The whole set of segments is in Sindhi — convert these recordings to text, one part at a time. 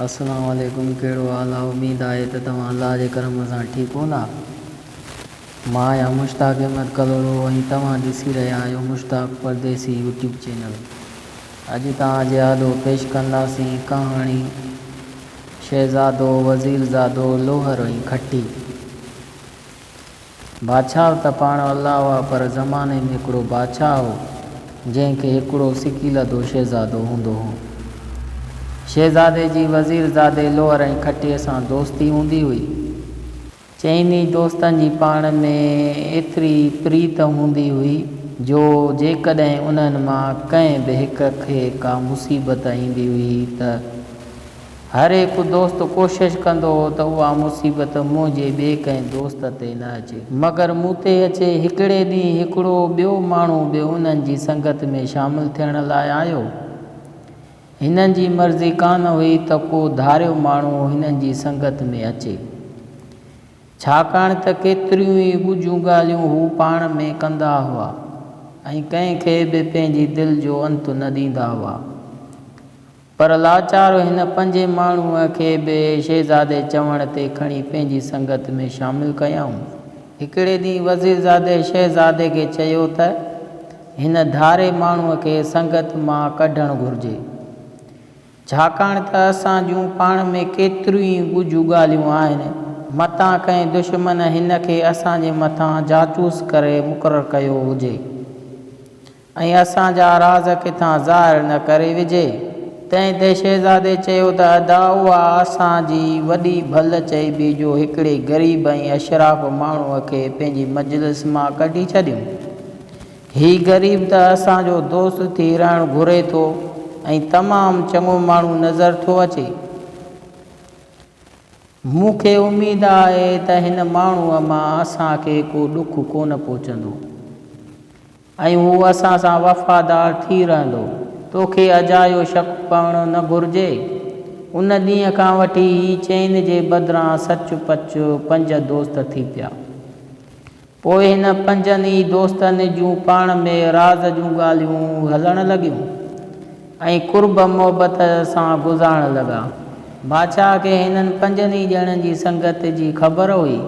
السلام عليڪم ڪهڙو حال آ اميد آهي ته توهان الله جي ڪرم سان ٺيڪ هوندا مان آهيان مشتاق احمد ڪلهوڙو ۽ توهان ڏسي رهيا آهيو مشتاق پرديسي يوٽيوب چينل اڄ توهان جي آڏو پيش ڪنداسين ڪهاڻي شهزادو وزيرزادو لوهر ۽ کٽي. بادشاهه ته پاڻ الله هئا پر زماني ۾ هڪڙو بادشاهه هو، جنهن کي هڪڙو سڪيلڌو شهزادو هوندو هو. شهزادي جي وزيرزادي لوهر ۽ کٽيء سان دوستي هوندي هئي. چئني دوستن جي پاڻ ۾ ايتري پريت هوندي هئي، جو جيڪڏهن انهن مان ڪنهن به هڪ کي ڪا مصيبت ايندي هئي ته هر هڪ دوست ڪوشش ڪندو هو ته اها مصيبت منهنجي ٻئي ڪنهن دوست تي نه اچي. مگر مون تي اچي. هڪڙي ڏينهن هڪڙو ٻيو ماڻهو به انهن جي سنگت ۾ شامل ٿيڻ لاء آيو. هنن جي مرضي ڪانه هئي ته ڪو ڌاريو ماڻهو هنن جي سنگت ۾ اچي. ڇاڪاڻ ته ڪيتريون ئي ڳجهيون ڳالهيون هو پاڻ ۾ ڪندا هئا ۽ ڪنهن کي به پنهنجي دل جو انت نه ڏيندا هئا. پر لاچار هن پنجين ماڻهوء کي به شهزادي چوڻ تي کڻي پنهنجي سنگت ۾ شامل ڪيائون. هڪڙي ڏينهن وزيرزادي شهزادي کي چيو ته، هن ڌاري ماڻهوء کي سنگت مان ڪڍڻ گهرجي. ڇاڪاڻ ته اسان جون پاڻ ۾ ڪيتريون ئي ڳجهيون ڳالهيون آهن. متان ڪنهن دشمن هن کي اسان جي مٿان جاسوس ڪري مقرر ڪيو هجي. ۽ اسان جا راز ڪٿان ظاهر نه ڪري وجهي. تنهن تي شهزادي چيو ته ادا اها اسان جي وڏي ڀل چئبي جو هڪڙي غريب ۽ اشراف ماڻهوء کي پنهنجي مجلس مان ڪڍي ڇڏيون. هي غريب ته اسان جو دوست ٿي رهڻ گهري ٿو ۽ تمام چڱو ماڻهو نظر ٿو اچي. مون کي اميد آهي ته هن ماڻهوء مان اسان کي ڪو ڏک ڪونه پهچندو. ۽ هو اسان سان وفادار ٿي رهندو. توکي اجايو شڪ پوڻ نه گهرجي. ان ڏينهن کان وٺي هي چئن جي بدران سچ پچ پنج دوست ٿي پيا. پوء هن پنجن ئي دوستن جون پاڻ ۾ راز جون ڳالهيون هلڻ لڳيون ۽ قرب محبت سان گذارڻ لڳا. بادشاهه کي هنن پنجن ئي ڄڻن جي سنگت جي خبر هئي.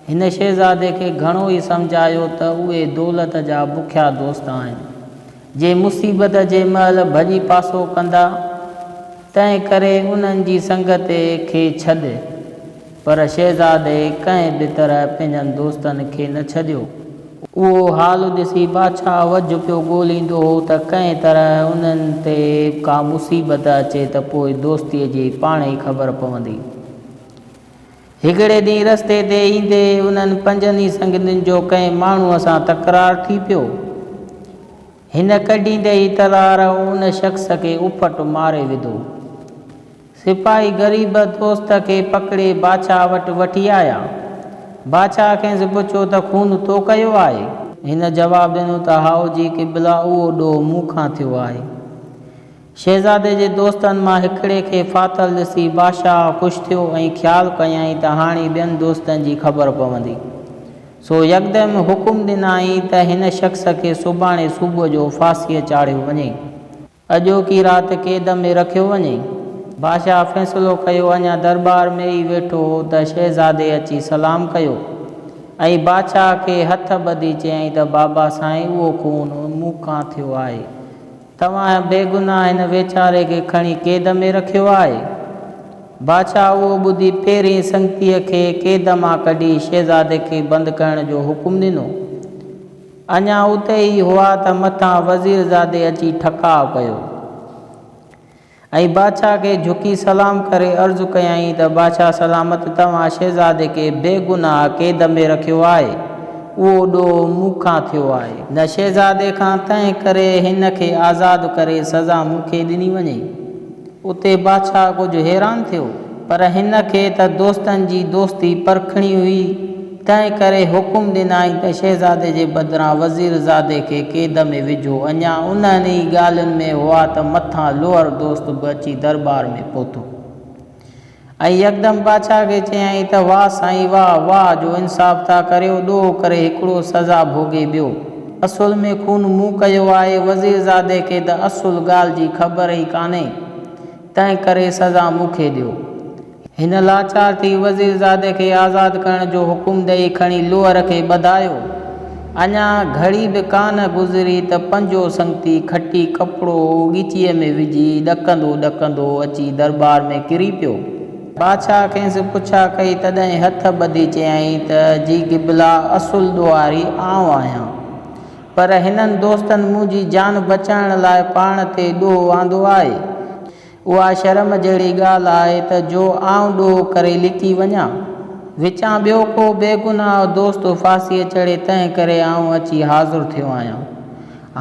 هن شهزادي کي گهڻو ئي سمجهايو ته اهي دولت جا بکيا دوست آهن، جي مصيبت جي مهل ڀڄي پاسو ڪندا، تنهن ڪري انهن جي سنگت کي ڇڏ. پر شهزادي ڪنهن به طرح پنهنجن دوستن کي نه ڇڏيو. اهو حال ڏسي بادشاهه وجهه پيو ڳوليندو هو ته ڪنهن طرح انهن تي ڪا مصيبت اچي ته پوء دوستيء جي پاڻ ئي خبر پوندي. هڪڙي ڏينهن رستي تي ايندي انهن پنجن ئي سنگتين جو ڪنهن ماڻهوء سان تڪرار ٿي پيو. هن ڪڍيندي ئي تلوار ان شخص کي اڦٽ ماري وڌو. سپاهي غريب دوست کي پڪڙي بادشاهه وٽ وٺي آيا. بادشاهه کيس پڇيو ته خون تو ڪيو آهي؟ هن جواب ڏنو ته هائو جي قبلا اهو ڏوهه مون کان ٿيو آهي. شهزادي جي دوستن مان هڪڙي کي ڦاٿل ڏسي بادشاهه خوش ٿيو ۽ خيال ڪيائين ته هاڻي ٻين دوستن جي خبر پوندي. سو يڪدم حڪم ڏنائين ته هن شخص کي سڀاڻي صبح جو ڦاسيء چاڙهيو وڃي. اڄوڪي رات قيد ۾ رکيو وڃي. بادشاهه فيصلو ڪيو اڃا درٻار ۾ ئي ويٺو هو ته شهزادي اچي سلام ڪيو ۽ بادشاهه کي هٿ ٻڌي چيائين ته بابا سائين اهو خون مون کان ٿيو آهي. توهان بيگناهه هن ويچاري کي کڻي قيد ۾ رکيو آهي. بادشاهه اهو ٻڌي پهرين سنگتيء کي قيد مان ڪڍي شهزادي کي بند ڪرڻ جو حڪم ڏنو. اڃا اتي ئي هئا ته مٿان وزيرزادي اچي ٺڪاء ڪيو. ۽ بادشاهه کي جهڪي سلام ڪري عرض ڪيائين ته بادشاهه سلامت توهان شهزادي کي بيگناهه قيد ۾ رکيو آهي، اهو ڏوهه مون کان ٿيو آهي. نه شهزادي کان، تنهن ڪري هن کي آزاد ڪري سزا مون کي ڏني وڃي. اتي بادشاهه ڪجهه حيران ٿيو، پر هن کي ته دوستن جي دوستي پرکڻي هئي، تنهن ڪري حڪم ڏنائين ته شهزادي جي بدران وزير زادي کي قيد ۾ وجهو. اڃا انهن ئي ڳالهين ۾ هئا ته مٿان لوهر دوست به اچي درٻار ۾ پهتو ۽ يڪدم بادشاهه کي چيائين ته واهه سائين واهه، واهه جو انصاف ٿا ڪريو، ڏوهه ڪري هڪڙو سزا ڀوڳي ٻيو. اصل ۾ خون مون ڪيو آهي، وزير زادي کي ته اصل ڳالهه جي خبر ئي ڪانهي. تنهن ڪري سزا مون کي ڏيو. هن لاچار ٿي وزيرزادي کي آزاد ڪرڻ جو حڪم ڏئي کڻي لوهر کي ٻڌايو. اڃا گهڙي به ڪانه گذري ته پنجون سنگتي کٽي ڪپڙو ڳچيء ۾ وجهي ڏڪندو ڏڪندو اچي درٻار ۾ ڪري پيو. بادشاهه کيس پڇا ڪئي تڏهن هٿ ٻڌي چيائين ته جي قبلا اصل ڏوهاري آئون آهيان. پر هنن دوستن منهنجي جان بچائڻ لاء پاڻ تي ڏوهه آندو آهي. اها شرم جهڙي ڳالهه آهي ته جو آئون ڏوهه ڪري لڪي وڃان. وچان ٻيو ڪو بيگناهه دوست ڦاسيء چڙهي تنهن ڪري آئون اچي حاضر ٿيو آهيان.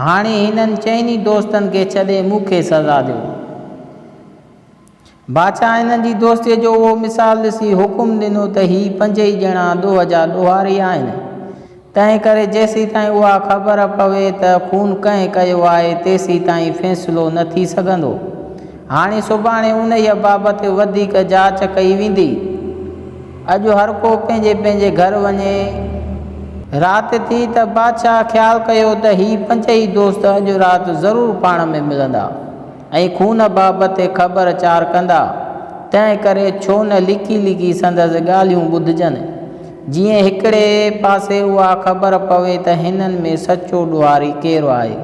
هاڻي هنن چئني دوستن کي ڇڏي مون کي سزا ڏيو. بادشاهه هنن جي دوستيء جو اهو مثال ڏسي حڪم ڏنو ته هي پنجئي ڄڻا ڏوهه جا ڏوهاري آهن. تنهن ڪري جيسيتائين اها خبر پوي ته خون ڪنهن ڪيو آهي، تيسيتائين فيصلو نه ٿي سگهندو. هاڻي سڀاڻي انهيء بابت وڌيڪ جاچ ڪئي ويندي. اڄ هر ڪو پنهنجي پنهنجي گهر وڃي. رات ٿي ته بادشاهه خيال ڪيو ته هي پنجئي دوست اڄ رات ضرور پاڻ ۾ ملندا. ۽ خون بابت خبر چار ڪندا، تنهن ڪري ڇو نه لڪي لڪي سندس ڳالهيون ٻڌجن، جيئن هڪڙي پاسي اها خبر پوي ته هنن ۾ سچو ڏوهاري ڪير آهي،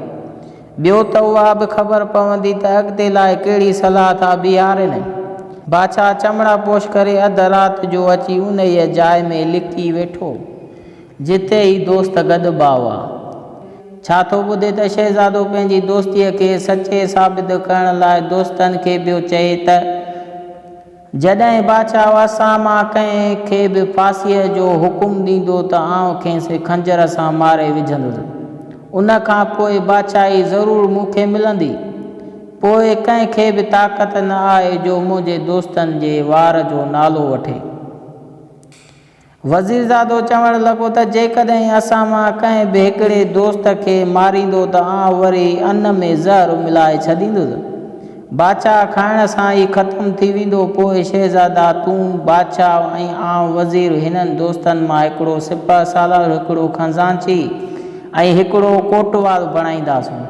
ٻيو ته اها به خبر پوندي ته اڳتي لاء ڪهڙي صلاح ٿا بيهارين. بادشاهه چمڙا پوش ڪري اڌ رات جو اچي انهيء جاء ۾ لڪي ويٺو. جتي هي دوست گڏبا هئا. ڇا ٿو ٻڌي ته شهزادو پنهنجي دوستيء کي سچي ثابت ڪرڻ لاء دوستن کي پيو چئي ته، جڏهن بادشاهه اسان مان ڪنهن کي به ڦاسيء جو حڪم ڏيندو ته آئون کيس خنجر سان ماري وجهندس. ان کان پوء بادشاهي ضرور مون کي ملندي. پوء ڪنهن کي به طاقت نه آهي جو منهنجي دوستن جي وار جو نالو وٺي. وزيرزادو چوڻ لڳو ته جيڪڏهن اسان مان ڪنهن به هڪڙي دوست کي ماريندو ته آئون وري ان ۾ زهر ملائي ڇڏيندس. بادشاهه کائڻ سان ئي ختم ٿي ويندو. پوء شهزادا تون بادشاهه ۽ آئون وزير هنن دوستن مان هڪڙو سپهه سالار، هڪڙو خزانچي ۽ هڪڙو ڪوٽوال بڻائينداسون.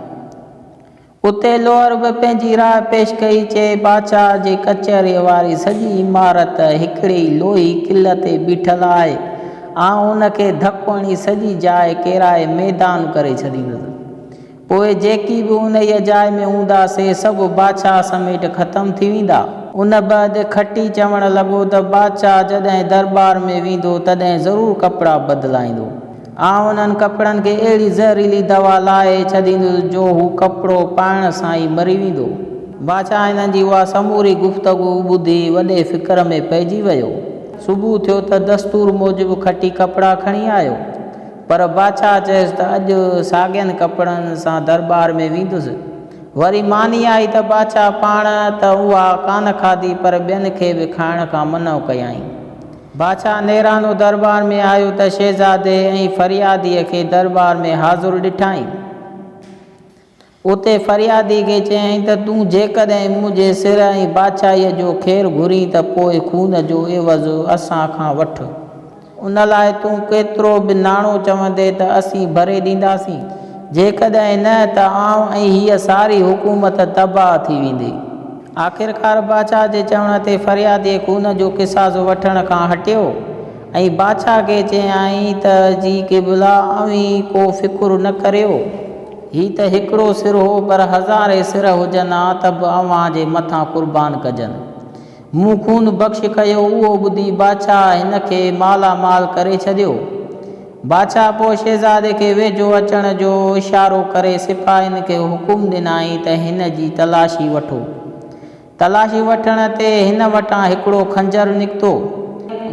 اتي لوهر به پنهنجي راء پيش ڪئي، چي، بادشاهه جي ڪچهريء واري سڄي عمارت هڪڙي ئي لوهي قلعي تي بيٺل آهي. آئون ان کي ڌڪ هڻي سڄي جاء ڪيرائي ميدان ڪري ڇڏيندس. پوء جيڪي به انهيء جاء ۾ هوندا، سي سڀ بادشاهه سميت ختم ٿي ويندا. ان بعد کٽي چوڻ لڳو ته بادشاهه جڏهن درٻار ۾ ويندو، تڏهن ضرور ڪپڙا بدلائيندو. آئون انهن ڪپڙن کي اهڙي زهريلي دوا لائي ڇڏيندس جو هو ڪپڙو پائڻ سان ئي مري ويندو. بادشاهه هنن جي اها سموري گفتگو ٻڌي وڏي فڪر ۾ پئجي ويو. صبح ٿيو ته دستور موجب کٽي ڪپڙا کڻي آيو. پر بادشاهه چيس ته اڄ ساڳين ڪپڙن سان درٻار ۾ ويندس. وري ماني آئي ته بادشاهه پاڻ ته اها ڪانه کاڌي پر ٻين کي به کائڻ کان منع ڪيائين. بادشاهه نيرانو درٻار ۾ آيو ته شهزادي ۽ فرياديء کي درٻار ۾ حاضر ڏٺائين. اتي فرياديء کي چيائين ته تون جيڪڏهن منهنجي سر ۽ بادشاهيء جو خير گهرين ته پوء خون جو عيوض اسان کان وٺ. ان لاء تون ڪيترو به ناڻو چوندين ته اسين ڀري ڏينداسين. جيڪڏهن نه ته آئون ۽ هيء ساري حڪومت تباهه ٿي ويندي. آخرڪار بادشاهه جي چوڻ تي فرياديء خون جو قصاص وٺڻ کان هٽيو ۽ بادشاهه کي چيائين ته جي قبلا اوهين ڪو فڪر نه ڪريو. هي ته هڪڙو سر هو پر هزارين سر هجن ها ته به اوهان جي مٿان قربان ڪجن. مون خون بخش ڪيو اهو ٻڌي بادشاهه هن کي مالا مال ڪري ڇڏيو. بادشاهه پوء شهزادي کي ويجهو اچڻ جو اشارو ڪري سپاهين کي حڪم ڏنائين ته هن جي تلاشي وٺو. تلاشي وٺڻ تي هن وٽان هڪڙو خنجر نڪتو.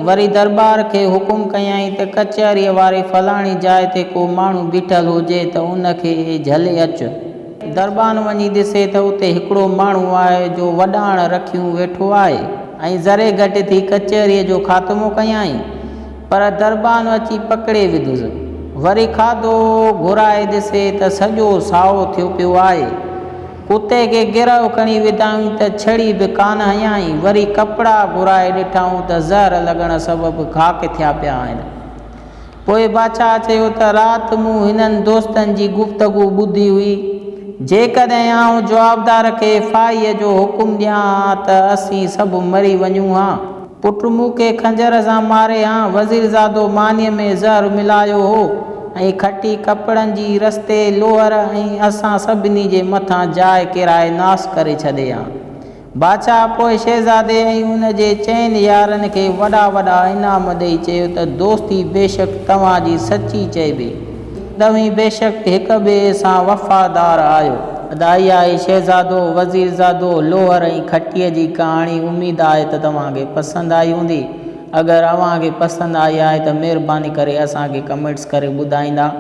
وري درٻار کي حڪم ڪيائين ته ڪچهريء واري فلاڻي جاء تي ڪو ماڻهو بيٺل هجي ته ان کي جهلي اچ. دربان وڃي ڏسي ته اتي هڪڙو ماڻهو آهي جو وڏاڻ رکيون ويٺو آهي ۽ ذري گهٽ ٿي ڪچهريء جو خاتمو ڪيائين، پر دربان اچي پڪڙي وڌس. وري کاڌو گهرائي ڏسي ته سڄو سائو ٿيو پيو آهي. ڪتي کي گرهه کڻي وڌائين ته ڇڙي به ڪانه هنيائين. وري ڪپڙا گهرائي ڏٺائون ته زهر لڳڻ سبب خاڪ ٿيا پيا آهن. پوء بادشاهه چيو ته رات مون هنن دوستن جي گفتگو ٻڌي هئي. جيڪڏهن آئون جوابدار کي ڦاهيء جو حڪم ڏيان ها ته اسين سڀ مري وڃون ها. پٽ مون کي خنجر سان ماري ها. وزيرزادو مانيء ۾ زهر ملايو هو ۽ کٽي ڪپڙن جي رستي لوهر ۽ اسان سڀني جي مٿان جاء ڪيرائي ناس ڪري ڇڏي ها. بادشاهه پوء شهزادي ۽ ان جي چئن يارن کي وڏا وڏا انعام ڏئي چيو ته دوستي بيشڪ توهان جي سچي چئبي. توهين بيشڪ هڪ ٻئي سان وفادار آهيو. ادائي آهي شهزادو، وزيرزادو، لوهر ۽ کٽيء جي ڪهاڻي اميد آهي ته توهان کي پسند آئي هوندي. اگر اوهان کي پسند آئي آهي ته مهرباني ڪري اسان کي ڪمينٽس ڪري ٻڌائيندا.